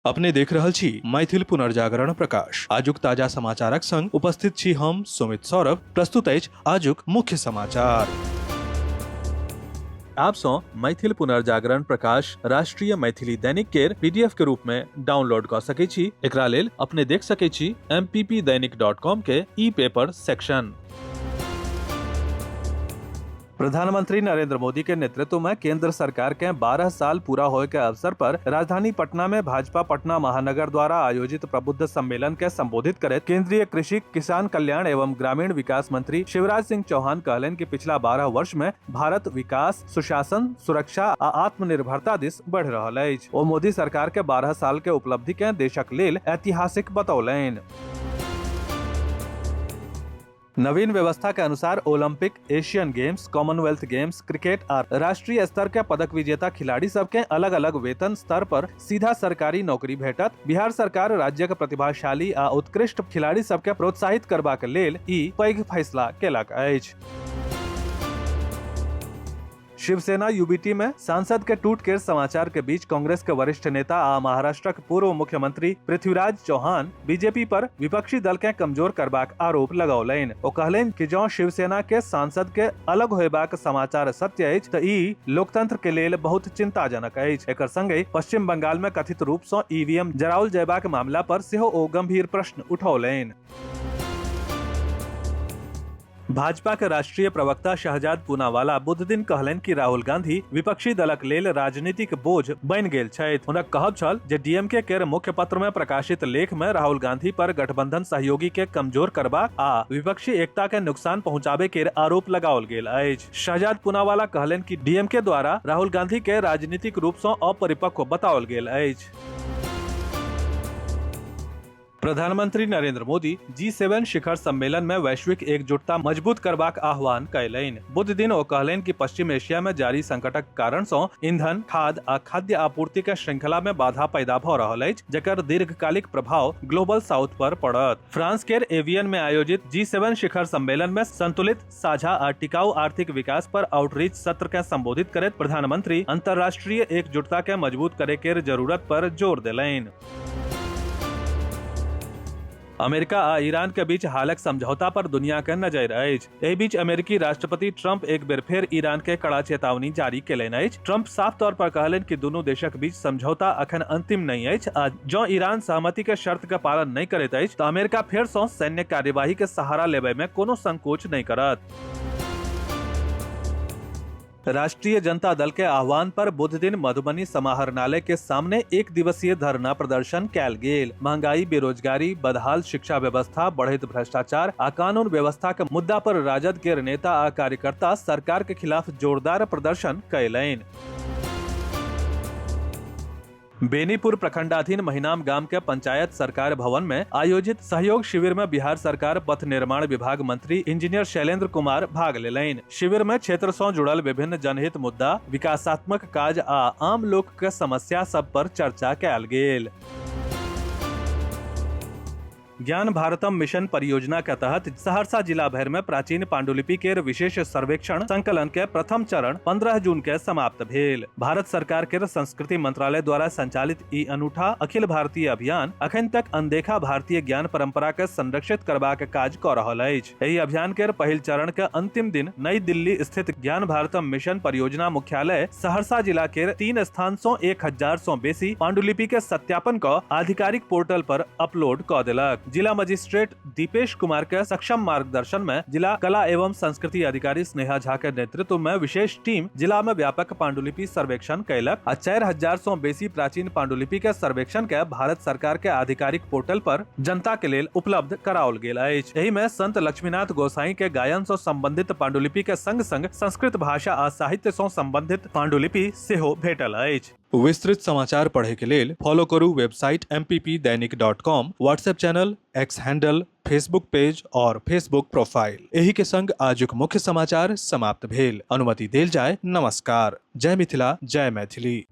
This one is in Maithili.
अपने देख रहल छी मैथिल पुनर्जागरण प्रकाश। आजुक ताजा समाचारक संग उपस्थित छी हम सुमित सौरभ। प्रस्तुत अछि आजुक मुख्य समाचार। आप सँ मैथिल पुनर्जागरण प्रकाश राष्ट्रीय मैथिली दैनिक केर पीडीएफ के रूप में डाउनलोड कऽ सकै छी। एकरा लेल अपने देख सकै छी mppdainik.com के ई पेपर सेक्शन। प्रधानमंत्री नरेंद्र मोदी के नेतृत्व में केंद्र सरकार के 12 साल पूरा होए के अवसर पर राजधानी पटना में भाजपा पटना महानगर द्वारा आयोजित प्रबुद्ध सम्मेलन के संबोधित करैत केंद्रीय कृषि, किसान कल्याण एवं ग्रामीण विकास मंत्री शिवराज सिंह चौहान कहलनि कि पिछला 12 वर्ष में भारत विकास, सुशासन, सुरक्षा आ आत्मनिर्भरता दिस बढ़ रहल अछि। ओ मोदी सरकार के 12 साल के उपलब्धि के देशक लेल ऐतिहासिक बतौलनि। नवीन व्यवस्था के अनुसार Olympic, Asian Games, Commonwealth Games, cricket आ राष्ट्रीय स्तर के पदक विजेता खिलाड़ी सब के अलग अलग वेतन स्तर पर सीधा सरकारी नौकरी भेटत। बिहार सरकार राज्य के प्रतिभाशाली आ उत्कृष्ट खिलाड़ी सब के प्रोत्साहित करबाक लेल ई पैघ फैसला केलक अछि। शिवसेना यूबीटी में सांसद के टूट के समाचार के बीच कांग्रेस के वरिष्ठ नेता आ महाराष्ट्र के पूर्व मुख्यमंत्री पृथ्वीराज चौहान बीजेपी पर विपक्षी दल के कमजोर करबाक आरोप लगौलनि। ओ कहलनि कि जँ शिवसेना के सांसद के अलग होयबाक समाचार सत्य अछि तऽ ई लोकतंत्र के लेल बहुत चिंताजनक अछि। एकर संगहि पश्चिम बंगाल में कथित रूप सँ ईवीएम जराओल जयबाक मामला पर सेहो ओ गंभीर प्रश्न उठौलनि। भाजपा के राष्ट्रीय प्रवक्ता शहजाद पूनावाला बुध दिन कहलनि कि राहुल गांधी विपक्षी दलक लेल राजनीतिक बोझ बनि गेल छथि। हुनक कहब छल जे डीएमके केर मुख्य पत्र में प्रकाशित लेख में राहुल गांधी पर गठबंधन सहयोगी के कमजोर करबाक आ विपक्षी एकता के नुकसान पहुंचाबे केर आरोप लगाओल गेल अछि। शहजाद पूनावाला कहलनि कि डीएमके द्वारा राहुल गांधी के राजनीतिक रूप सँ अपरिपक्व बताओल गेल अछि। प्रधानमंत्री नरेंद्र मोदी जी7 शिखर सम्मेलन में वैश्विक एकजुटता मजबूत करबाक आह्वान कयलनि। बुध दिन ओ कहलनि कि पश्चिम एशिया में जारी संकटक कारण सँ ईंधन, खाद आ खाद्य आपूर्ति के श्रृंखला में बाधा पैदा भ रहल अछि, जकर दीर्घकालिक प्रभाव ग्लोबल साउथ पर पड़त। फ्रांस केर एवियन में आयोजित जी7 शिखर सम्मेलन में संतुलित, साझा आ टिकाऊ आर्थिक विकास पर आउटरीच सत्र के संबोधित करैत प्रधानमंत्री अंतर्राष्ट्रीय एकजुटता के मजबूत करे केर जरूरत पर जोर देलनि। अमेरिका आ ईरान के बीच हालक समझौता पर दुनिया के नजर अछि। एहि बीच अमेरिकी राष्ट्रपति ट्रंप एक बेर फेर ईरान के कड़ा चेतावनी जारी केलनि अछि। ट्रंप साफ तौर पर कहलनि कि दुनू देशक बीच समझौता अखन अंतिम नहि अछि आ जँ ईरान सहमति के शर्त के पालन नहि करैत अछि तऽ अमेरिका फेर सँ सैन्य कार्यवाही के सहारा लेबय में कोनो संकोच नहि करत। राष्ट्रीय जनता दल के आह्वान पर बुध दिन मधुबनी समाहरणालय के सामने एक दिवसीय धरना प्रदर्शन कैल गेल। महंगाई, बेरोजगारी, बदहाल शिक्षा व्यवस्था, बढ़ैत भ्रष्टाचार आ कानून व्यवस्था के मुद्दा पर राजद के नेता आ कार्यकर्ता सरकार के खिलाफ जोरदार प्रदर्शन कयलनि। बेनीपुर प्रखंडाधीन महिनाम गाम के पंचायत सरकार भवन में आयोजित सहयोग शिविर में बिहार सरकार पथ निर्माण विभाग मंत्री इंजीनियर शैलेंद्र कुमार भाग लेलनि। शिविर में क्षेत्र सँ जुड़ल विभिन्न जनहित मुद्दा, विकासात्मक काज आ आम लोक के समस्या सब पर चर्चा कयल गेल। ज्ञान भारतम मिशन परियोजना के तहत सहरसा जिला भर में प्राचीन पांडुलिपि के विशेष सर्वेक्षण संकलन के प्रथम चरण 15 जून के समाप्त भेल। भारत सरकार के संस्कृति मंत्रालय द्वारा संचालित ई अनूठा अखिल भारतीय अभियान अखन तक अनदेखा भारतीय ज्ञान परंपरा के संरक्षित करबाक काज क रहल अछि। एहि अभियान के पहिल चरण के अंतिम दिन नई दिल्ली स्थित ज्ञान भारतम मिशन परियोजना मुख्यालय सहरसा जिला के 3 स्थान सौ 1000 सौ बेसी पांडुलिपि के सत्यापन क आधिकारिक पोर्टल पर अपलोड क देलक। जिला मजिस्ट्रेट दीपेश कुमार के सक्षम मार्गदर्शन में जिला कला एवं संस्कृति अधिकारी स्नेहा झा के नेतृत्व में विशेष टीम जिला में व्यापक पांडुलिपि सर्वेक्षण कैलक आ 4000 सौ बेसी प्राचीन पांडुलिपि के सर्वेक्षण के भारत सरकार के आधिकारिक पोर्टल पर जनता के लेल उपलब्ध कराओल गेल अछि। एहि में संत लक्ष्मीनाथ गोसाई के गायन सौ संबंधित पांडुलिपि के संग संग संस्कृत भाषा आ साहित्य सौ संबंधित पांडुलिपि सेहो भेटल अछि। विस्तृत समाचार पढ़े के लेल फॉलो करू website mppdainik.com, WhatsApp channel, X handle, Facebook page और फेसबुक प्रोफाइल। एही के संग आजुक मुख्य समाचार समाप्त भेल। अनुमति देल जाय। नमस्कार। जय मिथिला, जय मैथिली।